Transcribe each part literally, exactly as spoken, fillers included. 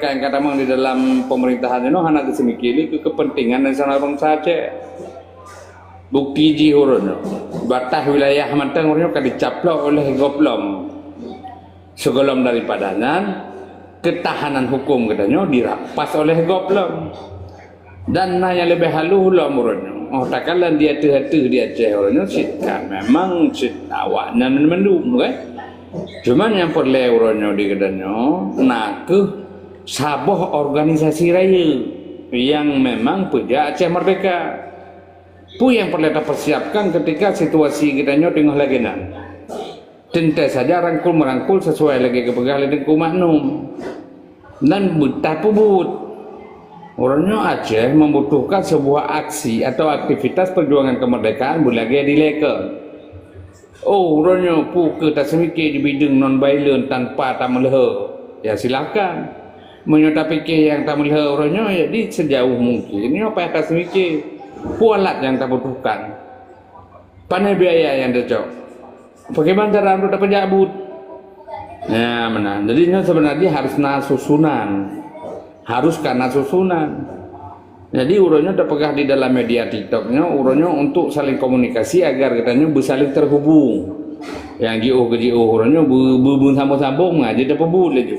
Kan ka tamong di dalam pemerintahan nyoe hana geuseumiké lé keu kepentingan nasional bansa Aceh. Bukti jih uroe nyoe, batah wilayah mantong uroe nyoe ka dicaplok oleh gob lom. Sigohlom daripada nyan, ketahanan hukum geutanyoe dirampas oleh gob lom. Dan na nyang leubeh halus lom uroe nyoe. Oh, takalon di ateueh-ateueh di Aceh uroe nyoe cit ka memang cit awaknyan mandum, kan? Cuma nyang peureulée uroe nyoe di geutanyoe na kheueh saboh organisasi rayeuk nyang memang peujak Aceh Merdeka. Peue nyang peureulée tapeusiapkan ketika situasi geutanyoe teungoh lagée nyan? Teuntée saja rangkul-meurangkul sesuai lagée geupeugah lé Teungku Maknum. Dan beutapeubuet, uroe nyoe Aceh membutuhkan sebuah aksi atau aktivitas perjuangan kemerdekaan beulagée dilée keu. Oh, uroe nyoe peu kheueh taseumiké di bideueng non-violent tanpa tameuleuhe? Ya, silahkan. Meunyoe tapiké nyang tameuleuhe uroe nyoe, jadi sejauh mungkin nyoe payah taseumiké peue alat nyang tabutuhkan. Pane biaya nyang teucok? Pakriban cara untuk tapeujak buet? Ya, meunan. Jadi, nyoe sebenarnya harus na susunan. Harus ka na susunan. Jadi, uroe nyoe tapeugah di dalam media TikTok nyoe, uroe nyoe untuk saling komunikasi agar geutanyoe beusaling terhubung. Nyang jiôh keu jiôh uroe nyoe beu-, beu-, beusambong-sambong, nah, jadi tapeubuet laju.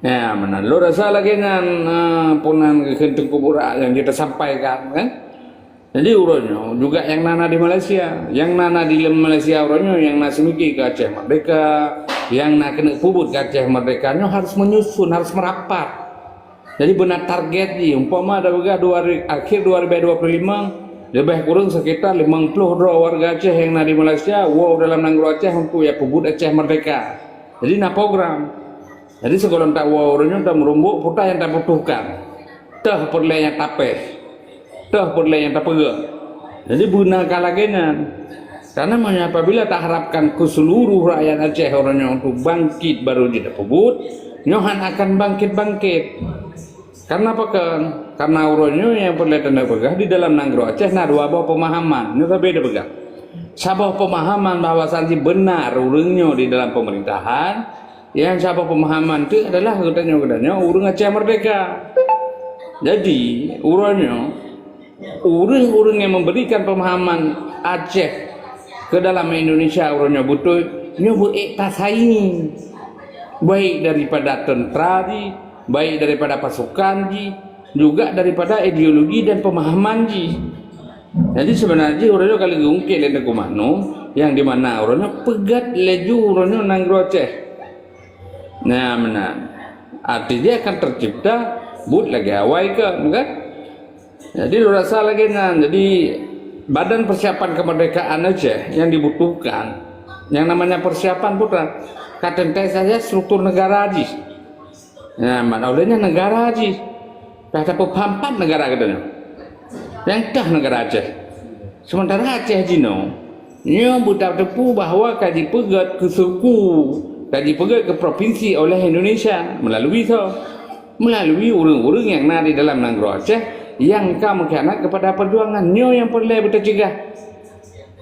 Ya, meunan. Lôn rasa lagée nyan, eh, peue nan geukheun Teungku Burak nyang jeuet tasampaikan, kan? Jadi, uroe nyoe juga nyang na, na di Malaysia. Nyang na, na di lem Malaysia uroe nyoe, nyang na seumiké keu Aceh Merdeka, nyang na keuneuk peubuet keu Aceh Merdeka nyoe harus menyusun, harus merapat. Jadi, beuna target jih. Umpama tapeugah dua ri-, akhir dua ribu dua puluh lima, leubeh kureueng sekitar limong ploh droe warga Aceh nyang na di Malaysia woe dalam nanggroe Aceh untuk ya peubuet Aceh Merdeka. Jadi, na program. Jadi, sigohlom tawoe uroe nyoe tameurumbok peue nyang tabutuhkan. Toh peureulée nyang tapéh. Toh peureulée nyang tapeugah. Jadi, beuna ka lagée nyan. Karena meunyoe apabila taharapkan keu seluruh rakyat Aceh uroe nyoe untuk bangkit baru jeuet tapeubuet, nyoe hana akan bangkit-bangkit. Karena pakon? Karena uroe nyoe nyang peureulée tapeugah di dalam nanggroe Aceh na dua boh pemahaman. Nyoe sabe tapeugah. Saboh pemahaman bahwa sanji beuna ureuëng nyoe di dalam pemerintahan, nyang saboh pemahaman tu adalah geutanyoe, geutanyoe ureuëng Aceh Merdeka. Jadi, uroe nyoe, ureuëng-ureuëng nyang memberikan pemahaman Aceh ke dalam Indonesia uroe nyoe beutôi, nyoe beuék tasaingi. Baik daripada tentera jih, baik daripada pasukan jih, juga daripada ideologi dan pemahaman jih. Jadi, sebenarnya jih uroe nyoe ka lheueh geungkét lé Teungku Maknum, nyang di mana uroe nyoe peugét laju uroe nyoe nanggroe Aceh. Nah, meunan. Arti jih akan tercipta buet lagée awai kon, kan? Jadi, lôn rasa lagée nyan. Jadi, Badan Persiapan Kemerdekaan Aceh nyang dibutuhkan, nyang namanya persiapan putra, ka teuntée saja struktur negara jih. Nah, makna ulée nyan negara jih. Dah tapeupham pat negara geutanyoe. Nyang kah negara Aceh. Sementara Aceh jinoe, nyoe beutateupeue bahwa ka jipeugét keu suku, ka jipeugét keu provinsi oleh Indonesia melalui soe? Melalui ureuëng-ureuëng nyang na di dalam nanggroe Aceh nyang ka mengkhianat kepada perjuangan. Nyoe nyang peureulée beuteucegah.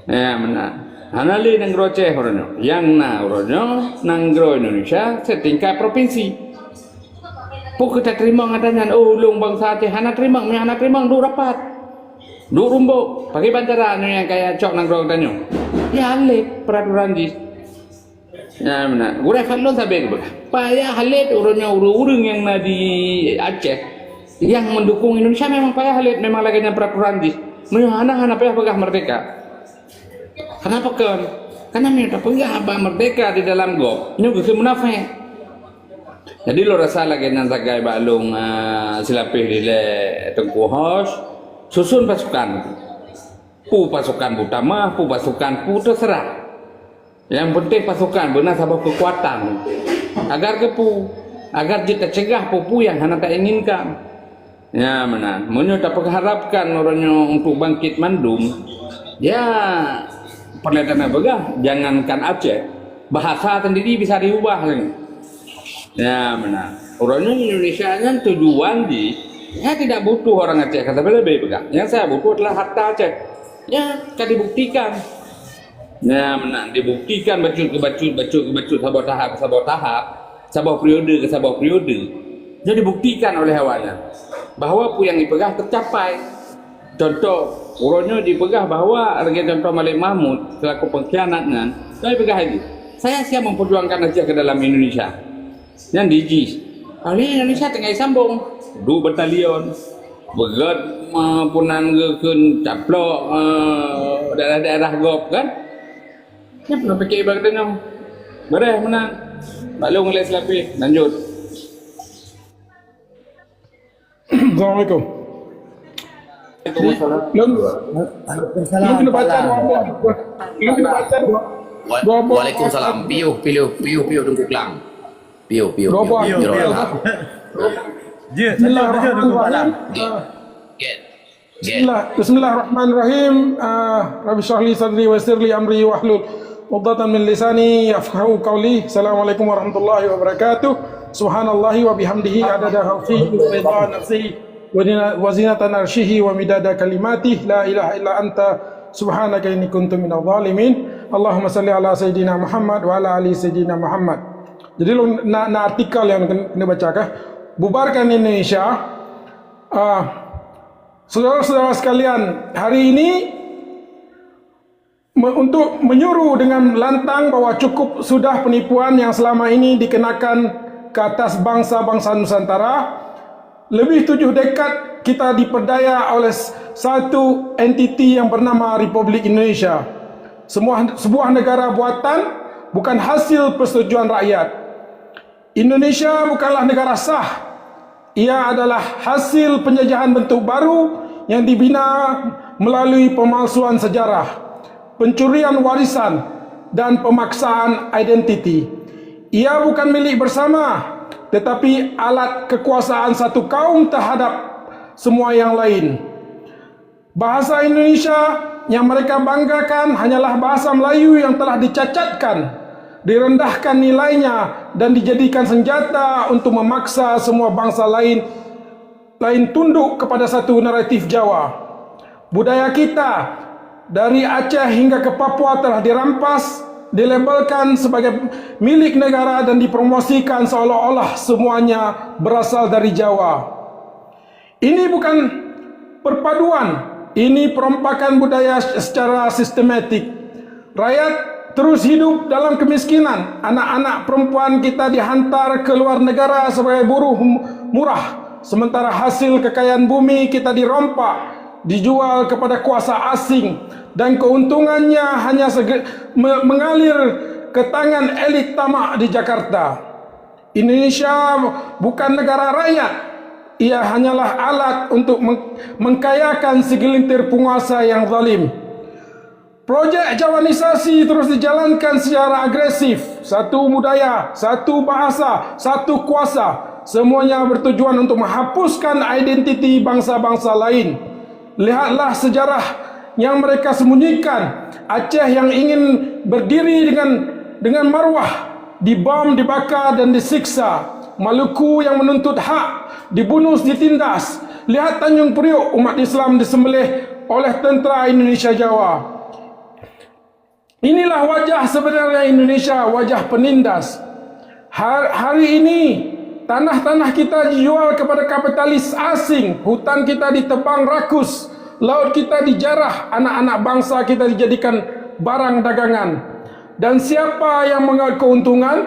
Ya, meunan. Hana lé nanggroe Aceh uroe nyoe. Nyang na uroe nyoe nanggroe Indonesia setingkat provinsi. Peu kheueh tateurimong ata nyan, oh, ulôn bansa Aceh hana teurimong, meunyoe hana teurimong duek rapat. Duek rumbok, pakriban cara nyoe nyang kaya cok nanggroe geutanyoe. Ya, lé peraturan jih. Ya, meunan. Gurée Fadlon sabe geupeugah, payah lé uroe nyoe ureuëng-ureuëng nyang na di Aceh nyang mendukung Indonesia memang payah lé, memang lagée nyan peraturan jih. Meunyoe hana, hana payah peugah merdeka. Kenapa kon? Karena meunyoe tapeugah haba merdeka di dalam gob, nyoe geukheun munafék. Jadi, lôn rasa lagée nyan sagai bak lôn, ah, silapeh dilée Teungku Hos, susun pasukan. Peue pasukan beutamah, peue pasukan peue, terserah. Nyang penting pasukan beuna saboh keukuatan. Agar keupeue? Agar jeuet tacegah peue-peue nyang hana tainginkan. Ya, meunan. Meunyoe tapeuharapkan uroe nyoe untuk bangkit mandum, ya, peureulée tapeugah, jangankan Aceh, bahasa sendiri bisa diubah ni. Ya, meunan. Uroe nyoe Indonesia nyan tujuan jih, ya, tidak butuh orang Aceh, kata bela be peugah. Yang saya butuh adalah harta Aceh. Ya, ka dibuktikan. Ya, meunan. Dibuktikan bacut keu bacut, bacut keu bacut, saboh tahap, saboh tahap. saboh periode keu saboh periode. Jadi buktikan oleh awaknyan bahwa peue nyang jipeugah teucapai. Contoh, uroe nyoe jipeugah bahwa lagèe contoh Malik Mahmud selaku pengkhianat nyan, ka jipeugah lagèe, "Saya siap memperjuangkan Aceh ke dalam Indonesia." Nyan di jih. Kali Indonesia teungoh sambong. Du batalion. Beugèt, eh, punan geukheun caplok, eh, daerah-daerah gob kan. Nyan peureulèe pikir bak geutanyoe. Bareh meunan. Maklum lé seulapih. Lanjut. Assalamualaikum. Waalaikumsalam. Lôn, lôn keuneuk baca dua boh. Lôn keuneuk baca dua, dua boh. Waalaikumsalam. Piôh, piôh, piôh, piôh Teungku Klang. Piôh, piôh, dua boh. Piôh, piôh. Jeuet, satu, jeuet, Teungku Klang. Bismillahirrahmanirrahim. Jeuet. Jeuet. Bismillah, bismillahirrahmanirrahim. Ah, Rabbi syrah li sadri wa yassir li amri wahlul uqdatan min lisani yafqahu qawli. Assalamualaikum warahmatullahi wabarakatuh. Subhanallahi wa bihamdihi adada khalqihi wa ridha nafsihi wa zina-, wa zinatan arsyihi wa midada kalimatihi. La ilaha illa anta subhanaka inni kuntu minadh dhalimin. Allahumma salli ala sayyidina Muhammad wa ala ali sayyidina Muhammad. Jadi, lôn na, na artikel nyang keuneuk baca kah? Bubarkan Indonesia. Ah, Saudara-saudara sekalian, hari ini me-, untuk menyuruh dengan lantang bahwa cukup sudah penipuan yang selama ini dikenakan ke atas bangsa-bangsa Nusantara, lebih tujuh dekad kita diperdaya oleh s-, satu entiti yang bernama Republik Indonesia. Semua, sebuah negara buatan, bukan hasil persetujuan rakyat. Indonesia bukanlah negara sah. Ia adalah hasil penjajahan bentuk baru yang dibina melalui pemalsuan sejarah, pencurian warisan, dan pemaksaan identiti. Ia bukan milik bersama, tetapi alat kekuasaan satu kaum terhadap semua yang lain. Bahasa Indonesia yang mereka banggakan hanyalah bahasa Melayu yang telah dicacatkan, direndahkan nilainya, dan dijadikan senjata untuk memaksa semua bangsa lain, lain tunduk kepada satu naratif Jawa. Budaya kita, dari Aceh hingga ke Papua, telah dirampas, dilabelkan sebagai milik negara, dan dipromosikan seolah-olah semuanya berasal dari Jawa. Ini bukan perpaduan, ini perompakan budaya secara sistematik. Rakyat terus hidup dalam kemiskinan, anak-anak perempuan kita dihantar ke luar negara sebagai buruh murah, sementara hasil kekayaan bumi kita dirompak, dijual kepada kuasa asing, dan keuntungannya hanya sege-, me-, mengalir ke tangan elit tamak di Jakarta. Indonesia bukan negara rakyat. Ia hanyalah alat untuk meng-, mengkayakan segelintir penguasa yang zalim. Projek Jawanisasi terus dijalankan secara agresif. Satu budaya, satu bahasa, satu kuasa. Semuanya bertujuan untuk menghapuskan identiti bangsa-bangsa lain. Lihatlah sejarah yang mereka sembunyikan. Aceh yang ingin berdiri dengan, dengan maruah, dibom, dibakar, dan disiksa. Maluku yang menuntut hak, dibunuh, ditindas. Lihat Tanjung Priok, umat Islam disembelih oleh tentera Indonesia Jawa. Inilah wajah sebenarnya Indonesia, wajah penindas. Har-, hari ini, tanah-tanah kita dijual kepada kapitalis asing, hutan kita ditebang rakus, laut kita dijarah, anak-anak bangsa kita dijadikan barang dagangan. Dan siapa yang mengambil keuntungan?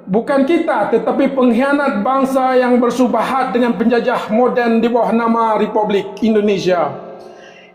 Bukan kita, tetapi pengkhianat bangsa yang bersubahat dengan penjajah moden di bawah nama Republik Indonesia.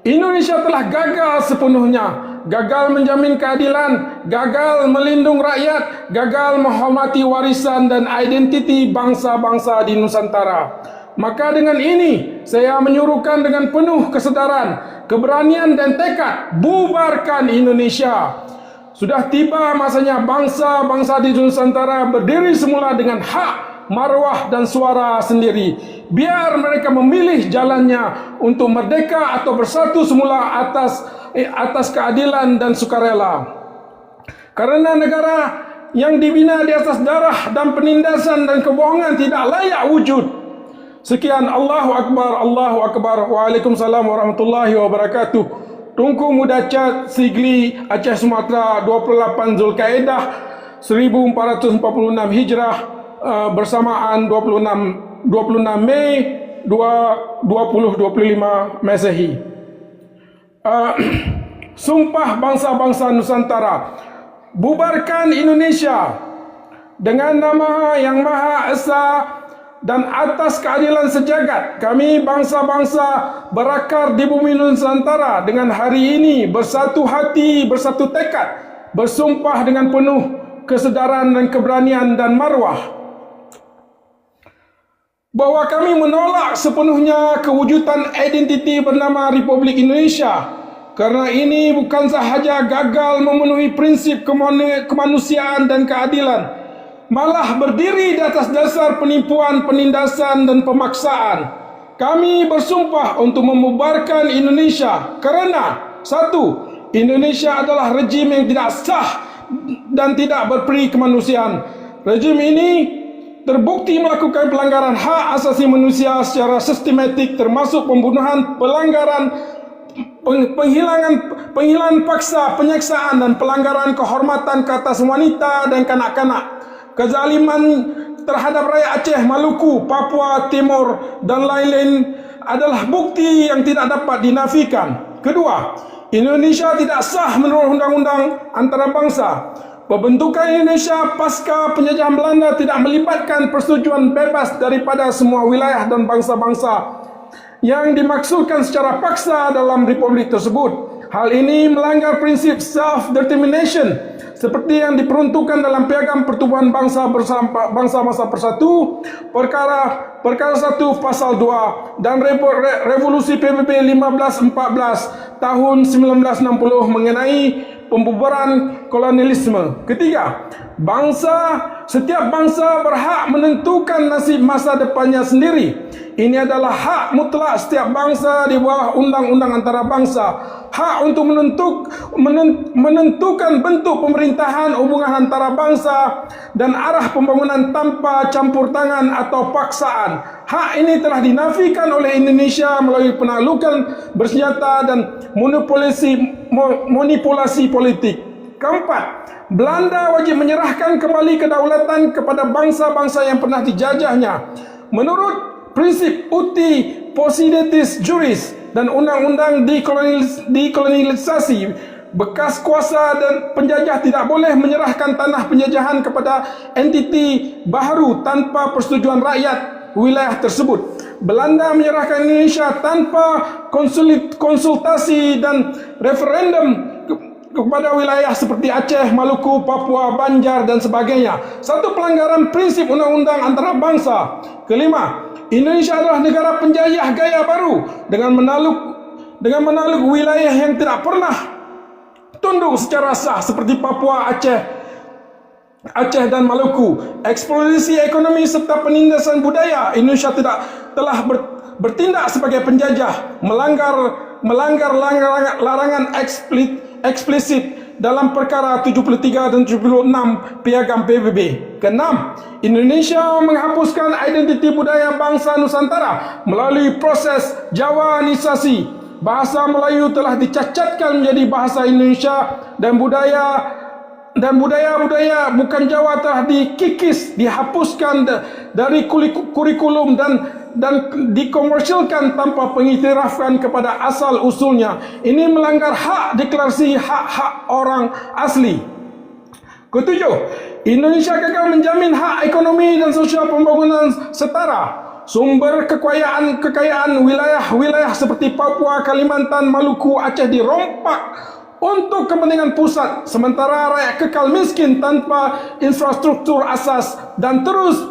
Indonesia telah gagal sepenuhnya, gagal menjamin keadilan, gagal melindung rakyat, gagal menghormati warisan dan identiti bangsa-bangsa di Nusantara. Maka dengan ini, saya menyuruhkan dengan penuh kesedaran, keberanian dan tekad, bubarkan Indonesia. Sudah tiba masanya bangsa-bangsa di Nusantara berdiri semula dengan hak, marwah dan suara sendiri. Biar mereka memilih jalannya untuk merdeka atau bersatu semula atas, eh, atas keadilan dan sukarela. Karena negara yang dibina di atas darah dan penindasan dan kebohongan tidak layak wujud. Sekian, Allahu Akbar, Allahu Akbar. Waalaikumsalam warahmatullahi wabarakatuh. Teungku Muda Chat, Sigli, Aceh Sumatra, dua puluh lapan Zulkaidah, seribu empat ratus empat puluh enam Hijrah, eh, bersamaan dua puluh enam, dua puluh enam Mei dua, dua puluh dua puluh lima Masehi. Eh, Sumpah Bangsa-Bangsa Nusantara. Bubarkan Indonesia. Dengan nama Yang Maha Esa dan atas keadilan sejagat, kami bangsa-bangsa berakar di bumi Nusantara dengan hari ini bersatu hati, bersatu tekad, bersumpah dengan penuh kesedaran dan keberanian dan marwah bahwa kami menolak sepenuhnya kewujudan identiti bernama Republik Indonesia, karena ini bukan sahaja gagal memenuhi prinsip kemanu-, kemanusiaan dan keadilan, malah berdiri di atas dasar penipuan, penindasan, dan pemaksaan. Kami bersumpah untuk membubarkan Indonesia karena, satu, Indonesia adalah rejim yang tidak sah dan tidak berperi kemanusiaan. Rejim ini terbukti melakukan pelanggaran hak asasi manusia secara sistematik, termasuk pembunuhan, pelanggaran peng-, penghilangan, penghilangan paksa, penyiksaan dan pelanggaran kehormatan ke atas wanita dan kanak-kanak. Kezaliman terhadap rakyat Aceh, Maluku, Papua, Timor dan lain-lain adalah bukti yang tidak dapat dinafikan. Kedua, Indonesia tidak sah menurut undang-undang antarabangsa. Pembentukan Indonesia pasca penjajahan Belanda tidak melibatkan persetujuan bebas daripada semua wilayah dan bangsa-bangsa yang dimaksudkan secara paksa dalam republik tersebut. Hal ini melanggar prinsip self-determination seperti yang diperuntukkan dalam Piagam Pertubuhan Bangsa Bersama, Bangsa-Bangsa Persatu, perkara, perkara satu pasal dua, dan revo-, re-, Revolusi P B B lima belas empat belas tahun sembilan belas enam puluh mengenai pembubaran kolonialisme. Ketiga, bangsa, setiap bangsa berhak menentukan nasib masa depannya sendiri. Ini adalah hak mutlak setiap bangsa di bawah undang-undang antarabangsa. Hak untuk menentuk-, menen-, menentukan bentuk pemerintahan, hubungan antarabangsa, dan arah pembangunan tanpa campur tangan atau paksaan. Hak ini telah dinafikan oleh Indonesia melalui penaklukan bersenjata dan manipulasi, mo-, manipulasi politik. Keempat, Belanda wajib menyerahkan kembali kedaulatan kepada bangsa-bangsa yang pernah dijajahnya. Menurut prinsip uti possidetis juris dan undang-undang dekolonis-, dekolonialisasi, bekas kuasa dan penjajah tidak boleh menyerahkan tanah penjajahan kepada entiti baharu tanpa persetujuan rakyat wilayah tersebut. Belanda menyerahkan Indonesia tanpa konsulit-, konsultasi dan referendum ke-, kepada wilayah seperti Aceh, Maluku, Papua, Banjar, dan sebagainya. Satu pelanggaran prinsip undang-undang antarabangsa. Kelima, Indonesia adalah negara penjajah gaya baru dengan menakluk, dengan menakluk wilayah yang tidak pernah tunduk secara sah seperti Papua, Aceh, Aceh dan Maluku. Eksploitasi ekonomi serta penindasan budaya, Indonesia tidak telah ber-, bertindak sebagai penjajah, melanggar, melanggar larangan, larangan ekspli-, eksplisit dalam perkara tujuh puluh tiga dan tujuh puluh enam Piagam P B B. Keenam, Indonesia menghapuskan identiti budaya bangsa Nusantara melalui proses Jawanisasi. Bahasa Melayu telah dicacatkan menjadi bahasa Indonesia dan budaya, dan budaya-budaya bukan Jawa telah dikikis, dihapuskan da-, dari kuliku-, kurikulum dan, dan dikomersilkan tanpa pengiktirafan kepada asal usulnya. Ini melanggar hak deklarasi hak-hak orang asli. Ketujuh, Indonesia gagal menjamin hak ekonomi dan sosial pembangunan setara. Sumber kekayaan, kekayaan wilayah-wilayah seperti Papua, Kalimantan, Maluku, Aceh dirompak untuk kepentingan pusat, sementara rakyat kekal miskin tanpa infrastruktur asas dan terus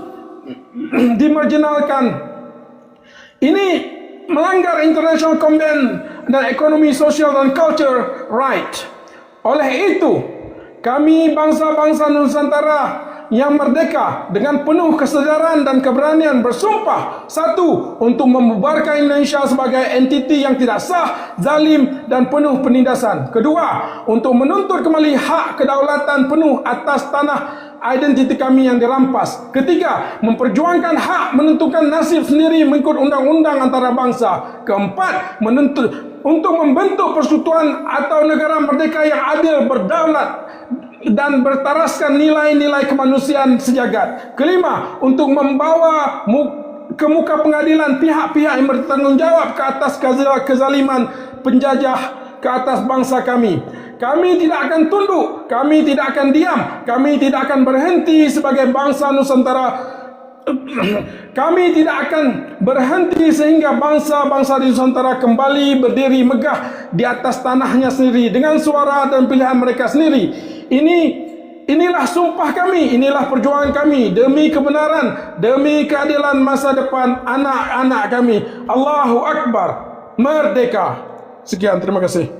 dimarginalkan. Ini melanggar International Convention dan ekonomi, sosial, dan culture right. Oleh itu, kami bangsa-bangsa Nusantara yang merdeka dengan penuh kesedaran dan keberanian bersumpah, satu, untuk membubarkan Indonesia sebagai entiti yang tidak sah, zalim, dan penuh penindasan. Kedua, untuk menuntut kembali hak kedaulatan penuh atas tanah identiti kami yang dirampas. Ketiga, memperjuangkan hak menentukan nasib sendiri mengikut undang-undang antarabangsa. Keempat, menentu-, untuk membentuk persekutuan atau negara merdeka yang adil, berdaulat, dan bertaraskan nilai-nilai kemanusiaan sejagat. Kelima, untuk membawa mu-, ke muka pengadilan pihak-pihak yang bertanggung jawab ke atas keza-, kezaliman penjajah ke atas bangsa kami. Kami tidak akan tunduk, kami tidak akan diam, kami tidak akan berhenti sebagai bangsa Nusantara. Kami tidak akan berhenti sehingga bangsa-bangsa di Nusantara kembali berdiri megah di atas tanahnya sendiri dengan suara dan pilihan mereka sendiri. Ini, inilah sumpah kami, inilah perjuangan kami demi kebenaran, demi keadilan masa depan anak-anak kami. Allahu Akbar. Merdeka. Sekian, terima kasih.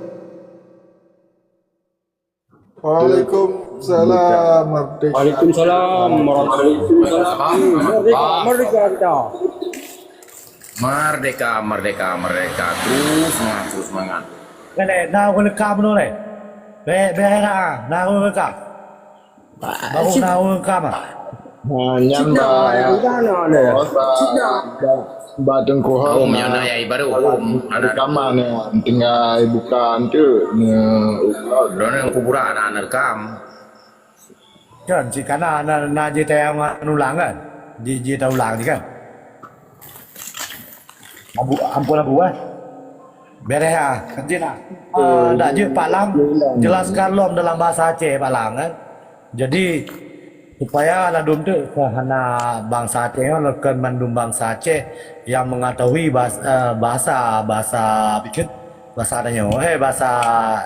Waalaikumsalam. Merdeka. Waalaikumsalam warahmatullahi wabarakatuh. Merdeka, merdeka kita. Merdeka, merdeka, merdeka. Terus semangat, terus semangat. Kan, eh, na ureueng lekam tu, eh. Be-, be-, na, na ureueng lekam. Baru na ureueng lekam, ah. Ha, nyan ba, ba, ba Teungku Hok. Oh, meunyoe na nyang baru. Ada rekaman nyan, tinggai buka enteuk, neu-, Droeneuh kuburan na, na rekam. Kan, cit kana na, na jitayang ulang kan? Ji-, jitaulang ji kan? Abu, ampôn Abu, eh. Bereh ah, keuncil ah. Ah, dak jeuet Pak Lang, jelaskan lom dalam bahasa Aceh Pak Lang, kan. Jadi, supaya ladum tu hana bangsa Aceh nyoe, kon mandum bangsa Aceh yang mengetahui bahas-, eh, bahasa, bahasa apa itu? Bahasa tanyoe, eh, bahasa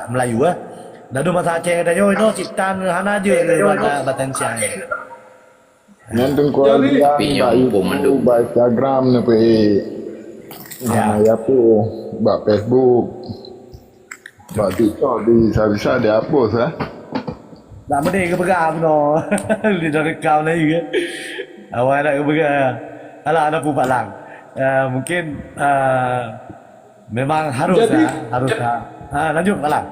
Melayu, eh. Ladum bangsa Aceh tanyoe inoe cit tan hana jeuet bata-, batanciang. Nyan Teungku Adrian bak YouTube, bak Instagram neupeu. Ya. Ah, ya pu, bak Facebook. Bak TikTok di bisa-bisa dihapus, eh. Tak mending ke pegang no. Di dalam rekam lagi ke. Awak nak ke pegang. Alah, ada pu Pak Lang. Eh, mungkin, eh, Memang harus, jadi, ah, harus, ah. Ah, lanjut, Pak Lang.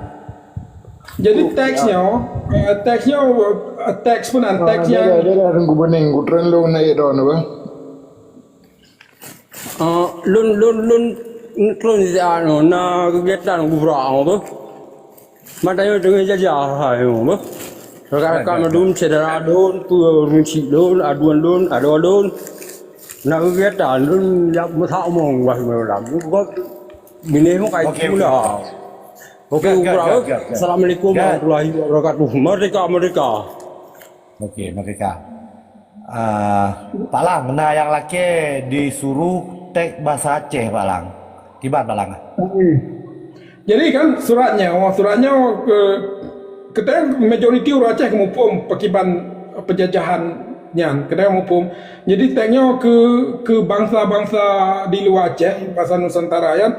Jadi, teks nyoe, eh, teks nyoe, eh, teks pun, ah, teks nyang, dia, dia dah tunggu bening, ku tren lu naik daun apa? Ah, lôn, lôn, lôn, lôn, anu, na kegiatan gubra apa? Mata nyoe teungoh jajah hai nyoe beuh. Rakan-rakan mandum syedara lôn, peue ureueng chik lôn, aduan lôn, adoe lôn. Na kegiatan lôn jak meusak umong bah malam. Kok binéh meukai pula. Oke, oke, oke. Assalamualaikum warahmatullahi wabarakatuh. Merdeka, merdeka. Oke, merdeka. Ah, Pak Lang, na nyang lakée disuruh teks bahasa Aceh, Pak Lang. Kiban, Pak Lang? Hmm. Jadi kan surat nyoe, surat nyoe, eh, keutai majoriti ureueng Aceh muphom pakiban penjajahan nyan, keutai muphom. Jadi teks nyoe keu, keu bangsa-bangsa di luwa Aceh, bangsa Nusantara nyan,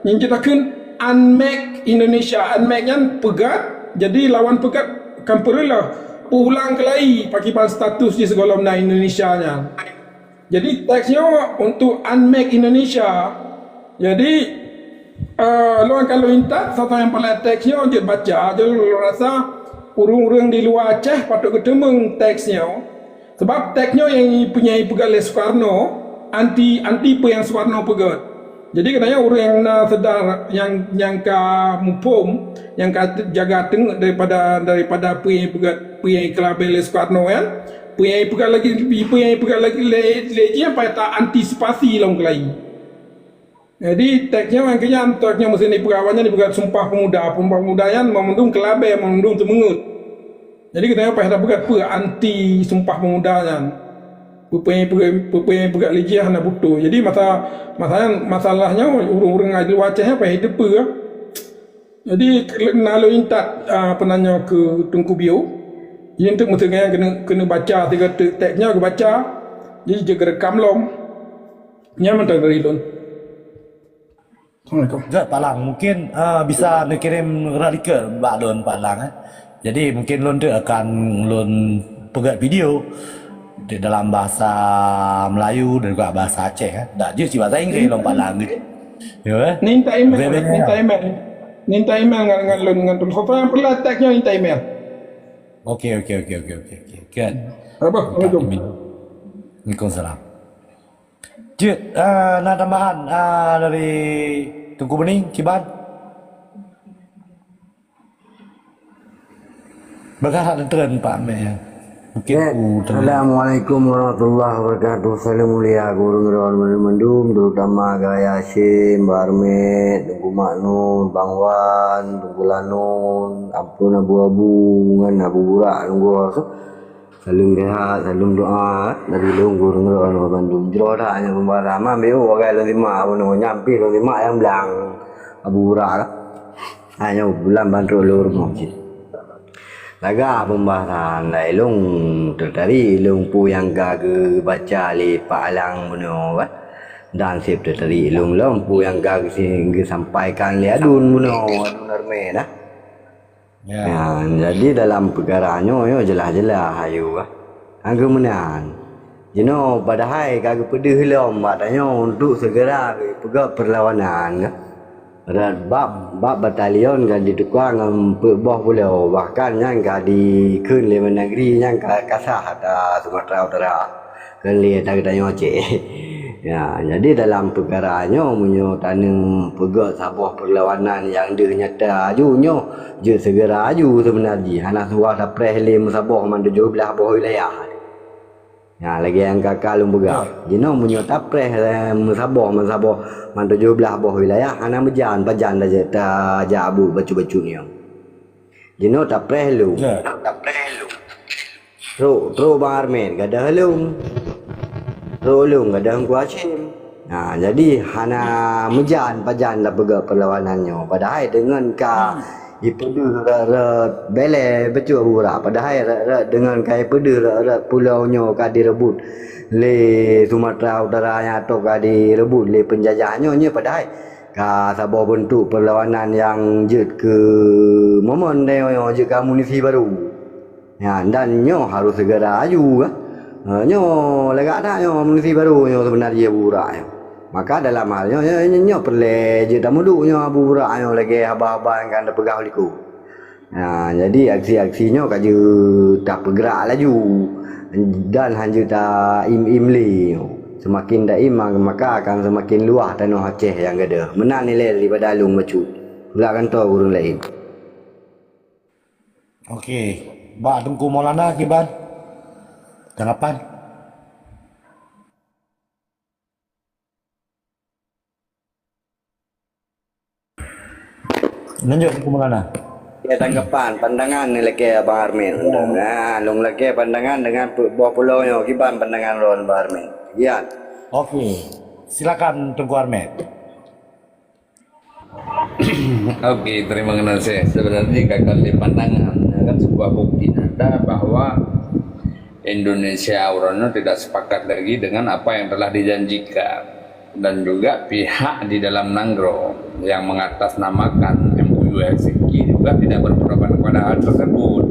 nyang jitakeun unmake Indonesia, unmake nyan peugét, jadi lawan peugét kan peureuloh peuulang keulai pakiban status jih sigohlom na Indonesia nyan. Jadi teks nyoe untuk unmake Indonesia. Jadi, eh, lôn ka lôn intat, soe nyang peureulée teks nyoe jeuet baca, jadi lôn rasa ureueng-ureueng di luwa Aceh patut geuteumeung teks nyoe. Sabab teks nyoe nyang punya ipeugét lé Soekarno, anti, anti peue nyang Soekarno peugét. Jadi, keuneuk ureueng nyang na seudar nyang, nyang ka muphom, nyang ka jaga teungeut daripada, daripada peue nyang ipeugét, peue nyang ikeuleubeh lé Soekarno nyan, peue nyang ipeugét lagi, peue nyang ipeugét lagi lé, lé jih nyang payah ta antisipasi lom keulai. Jadi, teks nyoe nyang keu nyan, teks nyoe meuseuti ipeugét awaknyan ipeugét Sumpah Pemuda. Sumpah Pemuda nyan mandum keulabée, mandum teumeungeut. Jadi geutanyoe payah tapeugah peue anti Sumpah Pemuda nyan. Peue-peue nyang peugah, peue-peue nyang peugah lé jih hana beutôi. Jadi masa, masa nyan, masalah nyoe ureueng-ureueng di luwa Aceh nyan payah jiteupeue. Jadi na lôn intat, ah, peunanyoe keu Teungku Bio. Jadi untuk meuseuti nyan keuneuk, keuneuk baca sigoe teuk teks nyoe geubaca. Jadi jeuet geureukam lom. Nyan mantong dari lôn. Assalamualaikum. Jeuet, Pak Lang, mungkin, eh, bisa neukirém rot likot bak lôn, Pak Lang, eh. Jadi, mungkin lôn tu akan lôn peugét video di dalam bahasa Melayu dan juga bahasa Aceh, eh. Dak jeuet cit bahasa Inggris lom, Pak Lang. Ya, eh? Ninta email, ninta email. Ninta email ngon, ngon lôn, ngon lôn. Soe nyang peureulée teks nyoe ninta email. Oke, oke, oke, oke, oke, oke. Good. Apa? Assalamualaikum. Waalaikumsalam. Jeuet, ah, na tambahan, ah, dari Teungku Beuning, kiban? Bagah that teuntreun Pak Meh. Mungkin Ya, ku teuntreun. Assalamualaikum warahmatullahi wabarakatuh. Salam mulia gurée-gurée mandum, terutama Gaya Hashim, Mbak Armet, Teungku Maknun, Bang Wan, Teungku Lanun, Ampun Abu-Abu, ngon Abu Burak, Teungku Hashim. Salam sehat, salam doa dari lôn gurée-gurée mandum. Jroh that nyoe pembahasan. Mam biu wagai lôn simak, abu nyoe nyampi lôn simak nyang blang Abu Burak. Hanya bulan bantu lôn rumoh cit. Lagak pembahasan dai lôn teutari lôn peue nyang ka geubaca lé Pak Alang bunoe kan. Dan seb teutari lôn lom peue nyang ka geusi-, geusampaikan lé Adun bunoe, Adun Armet nah. Ya. Ya, jadi dalam peukara nyoe, nyoe jeulaih-jeulaih ayue, ah. Nyang keu meunan. Jinoe padahai ka geupeudeuh lom bak tanyoe untuk segera geupeugah perlawanan, ah. Rot bab, bab batalion ka ditukang ngon peuet boh pulo, bahkan nyan ka dikheun lé Mendagri nyan ka, ka sah ata Sumatera Utara. Kheun lé ata geutanyoe Aceh. Ya, jadi dalam peukara nyoe, meunyoe taneuk peugah saboh perlawanan nyang deuh nyata aju nyoe, jeuet segera aju seubeuna jih, hana suah tapreh lé meusaboh man tujoh blaih boh wilayah. Ya, lagée nyang ka-ka lôn peugah. Betul. Jinoe meunyoe tapreh, eh, meusaboh, meusaboh man tujoh blaih boh wilayah, hana meujan pajan tajak, tajak buet bacut-bacut nyoe. Jinoe tapreh lôn. Ya. Trok, trok Bang Armet gadoh lôn. Trok lôn gadoh Teungku Hashim. Nah, jadi hana meujan pajan tapeugah perlawanan nyoe. Padahai deungon ka Hmm. ipeudeuh rot-rot belée bacut Abu Burak. Padahai rot-rot deungon ka ipeudeuh rot-rot pulo nyoe ka direubot lé Sumatera Utara nyan atau ka direubot lé penjajah nyoe, nyoe padahai ka saboh beuntuk perlawanan nyang jeuet keu momon tanyoe nyoe, jeuet keu amunisi barô. Ya, dan nyoe harôh segera aju, kan. Ha, nyoe lagak that nyoe amunisi barô nyoe seubeuna jih Abu Burak nyoe. Maka dalam hal nyoe, nyoe, nyoe, nyoe peureulée jeuet tamuduek nyoe Abu Burak nyoe lagée haba-haba nyang ka tapeugah likot. Nah, jadi aksi-aksi nyoe ka jeuet tapeugrak laju dan hanjeuet ta-im-im lé. Seumaken ta-im, ma-, maka akan seumaken luwah tanoh Aceh nyang gadôh. Meunan ilée daripada lôn bacut. Tulak kantô ureuëng laén. Oke. Bak Teungku Maulana kiban? Tanggapan? Lanjut, Teungku Maulana. Ya, tanggapan, pandangan ni lakée Abang Armin. Ya. Nah, lôn lakée pandangan dengan pu-, boh pulo nyoe, kiban pandangan lôn, Abang Armin. Kian. Oke. Silakan, Teungku Armin. Oke, terima kasih. Sebenarnya gagal di pandangan, ya kan, sebuah bukti nyata bahwa Indonesia uroe nyoe tidak sepakat lagi dengan apa yang telah dijanjikan. Dan juga pihak di dalam nanggroe yang mengatasnamakan M O U Helsinki juga tidak berpedoman pada hal tersebut.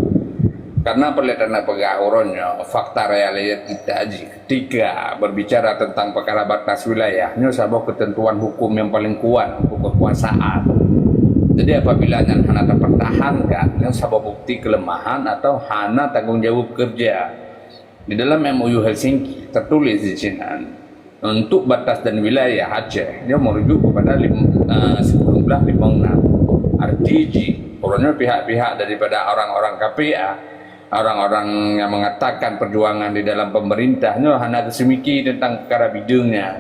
Karena perlihatan peugah uroe nyoe, fakta realita jih. Ketika berbicara tentang perkara batas wilayah, nyoe saboh ketentuan hukum yang paling kuat untuk kekuasaan. Jadi apabila nyan hana tapertahankan, nyoe saboh bukti kelemahan atau hana tanggung jawab kerja. Di dalam M O U Helsinki tertulis di sinan, untuk batas dan wilayah Aceh, dia merujuk kepada lim-, eh, seribu sembilan ratus lima puluh enam, R T G. Uroe nyoe pihak-pihak daripada orang-orang K P A, orang-orang yang mengatakan perjuangan di dalam pemerintah nyoe hana geuseumiké tentang peukara bideueng nyan.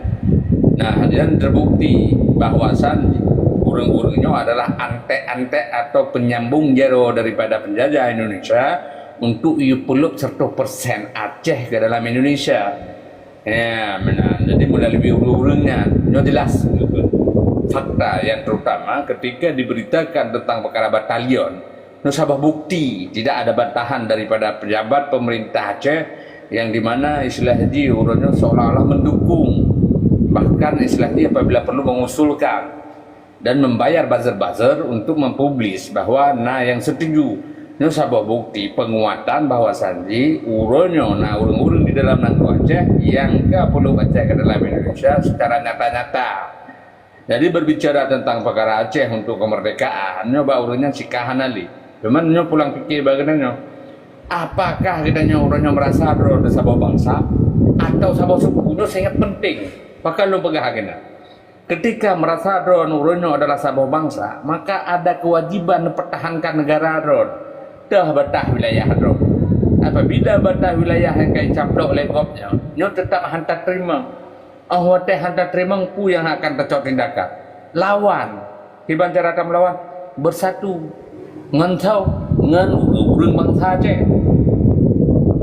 Nah, dan terbukti bahwasan ureuëng-ureuëng nyoe adalah antek-antek atau penyambung jaroe daripada penjajah Indonesia untuk yue peuleueb seratus persen Aceh ke dalam Indonesia. Ya, meunan. Jadi, melalui ureuëng-ureuëng nyan, nyoe jelas fakta yang terutama ketika diberitakan tentang perkara batalion, nyoe saboh bukti tidak ada bantahan daripada pejabat pemerintah Aceh yang di mana istilah jih uroe nyoe seolah-olah mendukung, bahkan istilah jih apabila perlu mengusulkan dan membayar buzzer-buzzer untuk mempublis bahwa na nyang setuju. Nyoe saboh bukti penguatan bahwa sanji uroe nyoe na ureuëng-ureuëng di dalam nanggroe Aceh nyang ka peuleueb Aceh ke dalam Indonesia secara nyata-nyata. Jadi berbicara tentang perkara Aceh untuk kemerdekaan, nyoe bak ureuëng nyan sika hana lé. Cuman nyoe pulang pikir bak geutanyoe. Apakah geutanyoe uroe nyoe merasa droe teuh saboh bangsa atau saboh suku? Nyoe sangat penting. Pakon lôn peugah geutanyoe. Ketika merasa droe uroe nyoe adalah saboh bangsa, maka ada kewajiban mempertahankan negara droe. Toh batas wilayah droe. Apabila batas wilayah nyang ka jicaplok lé gob nyoe, nyoe teutap hana teurimong. Óh watée hana teurimong, peue nyang akan tacok tindakan? Lawan. Kiban cara tameulawan? Beusatu. Ngon soe? Ngon ureuëng bansa Aceh.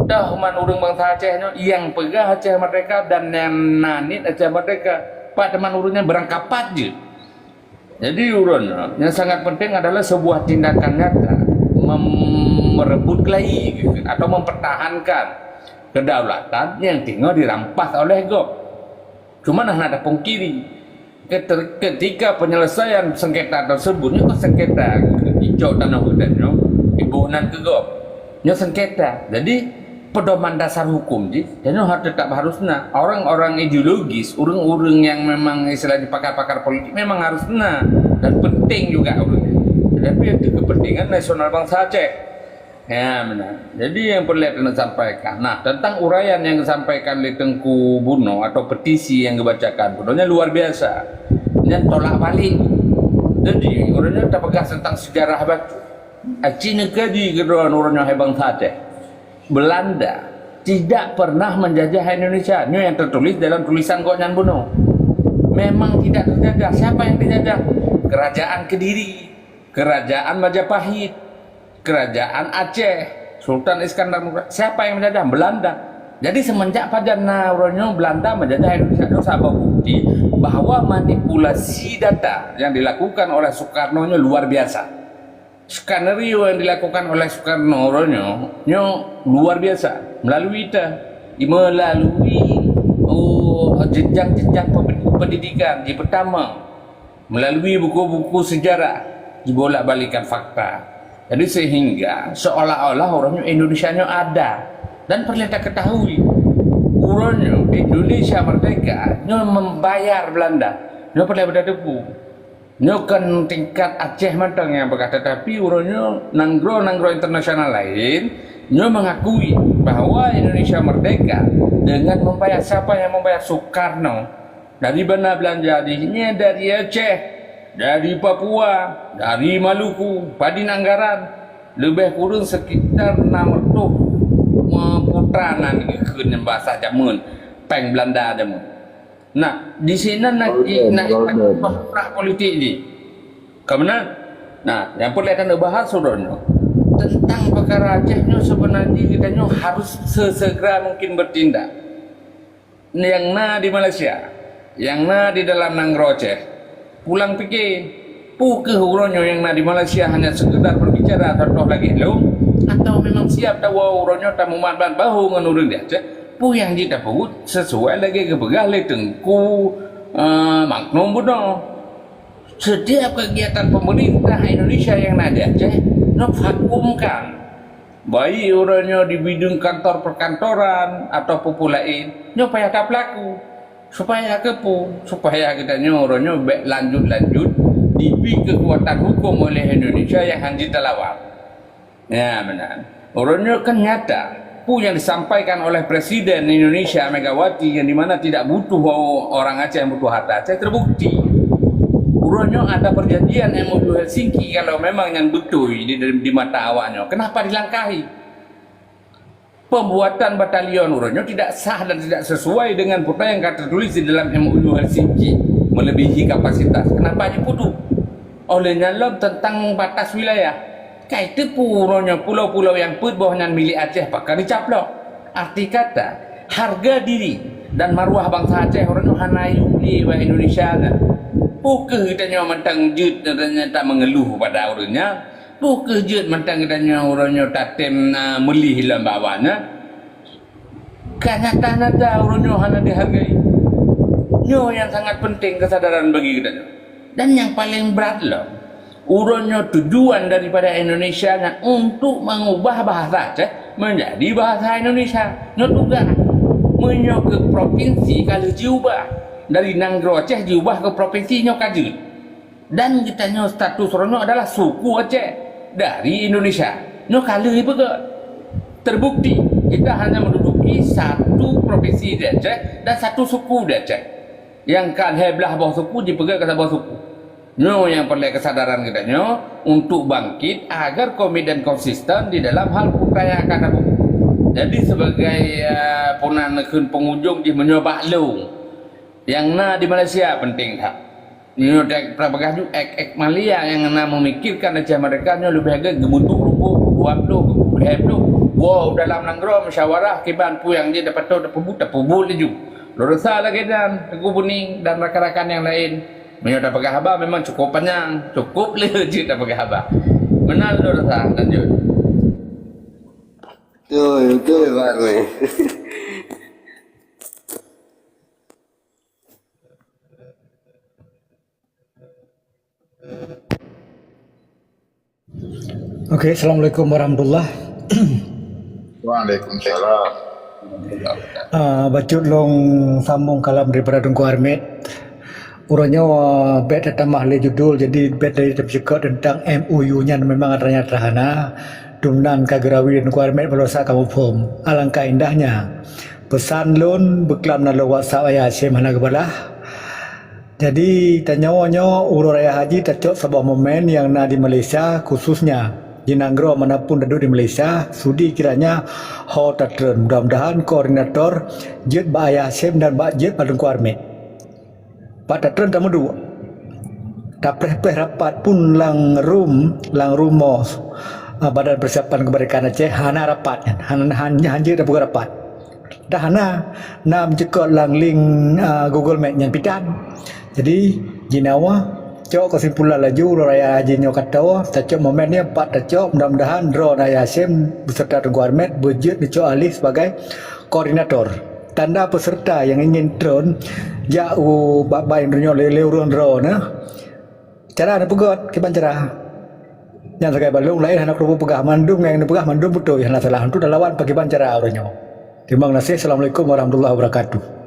Toh man ureuëng bansa Aceh nyoe, nyang peugah Aceh Merdeka dan nyang na niet Aceh Merdeka. Pat teuma ureuëng nyan beurangkapat jeuet. Jadi, uroe nyoe, yang sangat penting adalah sebuah tindakan nyata mem-, merebut keuhai atau mempertahankan kedaulatan yang teungoh dirampas oleh gob. Cuma hana tapungkiri, keter-, ketika penyelesaian sengketa tersebut, nyoe kan sengketa icok tanoh geutanyoe, iboh nan keu gob. Nyoe sengketa. Jadi, pedoman dasar hukum jih, dan nyoe harus tetap harus na. Orang-orang ideologis, ureuëng-ureuëng yang memang istilahnya pakar-pakar politik memang harus na dan penting juga ureuëng. Tetapi itu kepentingan nasional bangsa Aceh. Ya, benar. Jadi yang perlu kena sampaikan. Nah, tentang uraian yang disampaikan oleh Tengku Buno atau petisi yang dibacakan, Buno nya luar biasa. Dan tolak balik. Jadi, ureuëng nyan tapeugah tentang sejarah bacut. Aci neukadi keudroe ureuëng nyoe hai bangsa Aceh. Belanda tidak pernah menjajah Indonesia. Nyoe yang tertulis dalam tulisan gobnyan bunoe. Memang tidak terjajah. Siapa yang dijajah? Kerajaan Kediri, Kerajaan Majapahit, Kerajaan Aceh, Sultan Iskandar Muda. Siapa yang menjajah? Belanda. Jadi semenjak pajan na uroe nyoe Belanda menjajah Indonesia, nyoe saboh bukti bahwa manipulasi data yang dilakukan oleh Soekarno nyoe luar biasa. Skenario yang dilakukan oleh Soekarno uroe nyoe, nyoe luar biasa. Melalui ita, melalui, oh, jenjang-jenjang pe-, pendidikan. Di pertama, melalui buku-buku sejarah, dibolak-balikkan fakta. Jadi sehingga seolah-olah uroe nyoe Indonesia nyoe ada. Dan perlu kita ketahui, uroe nyoe Indonesia merdeka nyoe membayar Belanda. Nyoe perlu kita teupeu. Nyoe kon tingkat Aceh mantong nyang peugah, tetapi uroe nyoe nanggroe-nanggroe internasional laén nyoe mengakui bahwa Indonesia merdeka dengan membayar. Siapa yang membayar? Soekarno. Dari mana belanja jih? Nyan dari Aceh, dari Papua, dari Maluku, padin anggaran. Leubeh kureueng sekitar enam ratus putra nan geukheun bahasa jameun, péng Belanda jameun. Nah, di sinan na, golden, na golden. Kontrak politik jih. Ka meunan? Nah, nyang peureulée tanyoe bahas uroe nyoe tentang peukara Aceh nyoe, seubeuna jih geutanyoe harus sesegera mungkin bertindak. Nyang na di Malaysia, nyang na di dalam nanggroe Aceh, pulang pike, peu kheueh uroe nyoe nyang na di Malaysia hanya sekedar berbicara contoh lagée lôn, atau memang siap tawoe uroe nyoe tamumat ban bahu ngon ureuëng di Aceh? Peu nyang jitapeubuet sesuai lagée geupeugah lé Teungku, eh, Maknum bunoe. Setiap kegiatan pemerintah Indonesia yang na di Aceh, nyoe vakumkan. Baik uroe nyoe di bidang kantor perkantoran atau peue-peue laén, nyoe payah tapeulaku. Supaya keupeue? Supaya geutanyoe uroe nyoe bék lanjut-lanjut dibri keukuatan hukum oleh Indonesia yang hana jitalawan. Ya, meunan. Uroe nyoe kan nyata. Peue nyang disampaikan oleh Presiden Indonesia Megawati yang di mana tidak butuh orang Aceh, yang butuh harta Aceh, terbukti. Uroe nyoe ada perjanjian M O U Helsinki, kalau memang nyan beutôi di, di, di mata awak nyoe, kenapa dilangkahi? Pembuatan batalion uroe nyoe tidak sah dan tidak sesuai dengan peue nyang ka tertulis di dalam M O U Helsinki, melebihi kapasitas. Kenapa diputus? Oleh nyan lom tentang batas wilayah. Kai teupeu uroe nyoe pulo-pulo nyang peuet boh nyan milék Aceh pakon dicaplok. Arti kata, harga diri dan maruah bansa Aceh uroe nyoe hana yue lé bak Indonesia nyan. Peu kheueh geutanyoe mantong jeuet dan nyata mengeluh pada ureuëng nyan? Peu kheueh jeuet mantong geutanyoe uroe nyoe tatem na meulih lom bak awaknyan? Ka nyata-nyata uroe nyoe hana dihargai. Nyoe nyang sangat penting kesadaran bagi geutanyoe. Dan nyang paleng brat lom, uroe nyoe tujuan daripada Indonesia nyan untuk mengubah bahasa Aceh menjadi bahasa Indonesia. Nyoe tugas. Meunyoe keu provinsi ka lheueh jiubah, dari nanggroe Aceh jiubah keu provinsi, nyoe ka jeuet. Dan geutanyoe status uroe nyoe adalah suku Aceh dari Indonesia. Nyoe ka lheueh ipeugah. Terbukti, kita hanya menduduki satu provinsi di Aceh dan satu suku di Aceh. Nyang ka lhée blaih boh suku jipeugah keu saboh suku. Nyoe nyang peureulée keusadaran geutanyoe untuk bangkit agar komit dan konsisten di dalam hal peukara nyang akan tapeubuet. Jadi, sebagai, eh, peue nan kheun peungujong jih, meunyoe bak lôn, nyang na di Malaysia penting that. Nyoe dak peugah ju ek-ek Malia nyang na memikirkan Aceh Merdeka nyoe leubeh gét geumeuduek rumpok dua ploh, lhée ploh. Woe dalam nanggroe musyawarah kiban peue nyang jeuet tapeubuet, tapeubuet laju. Lôn rasa lagée nyan, Teungku Beuning dan rakan-rakan nyang laén. Meunyoe tapeugah haba memang cukup panyang, cukup lé jeuet tapeugah haba. Meunan lôn rasa, lanjut. Betul, betul, Pak Rui. Oke, assalamualaikum warahmatullah. Waalaikumsalam. Ah, bacut lôn sambung kalam daripada Teungku Armet. Uroe nyoe, ah, bék tatamah lé judul, jadi bék lé tapeucukot teuntang M O U nyan memang atra nyang sederhana. Dumnan ka geurawi Teungku Armet, baloe sa kamoe phom. Alangkah indahnya. Peusan lôn beuklam na lôn WhatsApp Ayah Hasyim hana geubalah. Jadi, tanyoe nyoe uroe raya haji tacok saboh momen nyang na di Malaysia, khususnya di nanggroe manapun taduek di Malaysia, sudi kiranya ho tatreun. Mudah-mudahan koordinator jeuet bak Ayah Hasyim dan bak jeuet bak Teungku Armet. Pat tatreun tameuduek. Tapreh-preh rapat pun lam room, lam rumoh, ah, Badan Persiapan Kemerdekaan Aceh, hana rapat nyan. Hana, hana, hana jeuet tapeugah rapat. Dah na, na meucukot lam link, ah, Google Meet nyan pitan. Jadi, jinoe cok keusimpulan laju, uroe raya haji nyoe ka toe, tacok momen nyoe pat tacok, mudah-mudahan droe Ayah Hasyim beserta Teungku Armet beujeuet neucok alih sebagai koordinator. Tanda peserta nyang ingin treun jak u bak-bak nyoe lé, lé ureuëng droe na. Cara neupeugét, kiban cara. Nyan sagai balong laén hana keureubah peugah, mandum nyang neupeugah mandum beutôi, hana salah. Untuk talawan pakiban cara uroe nyoe. Terima kasih. Assalamualaikum warahmatullahi wabarakatuh.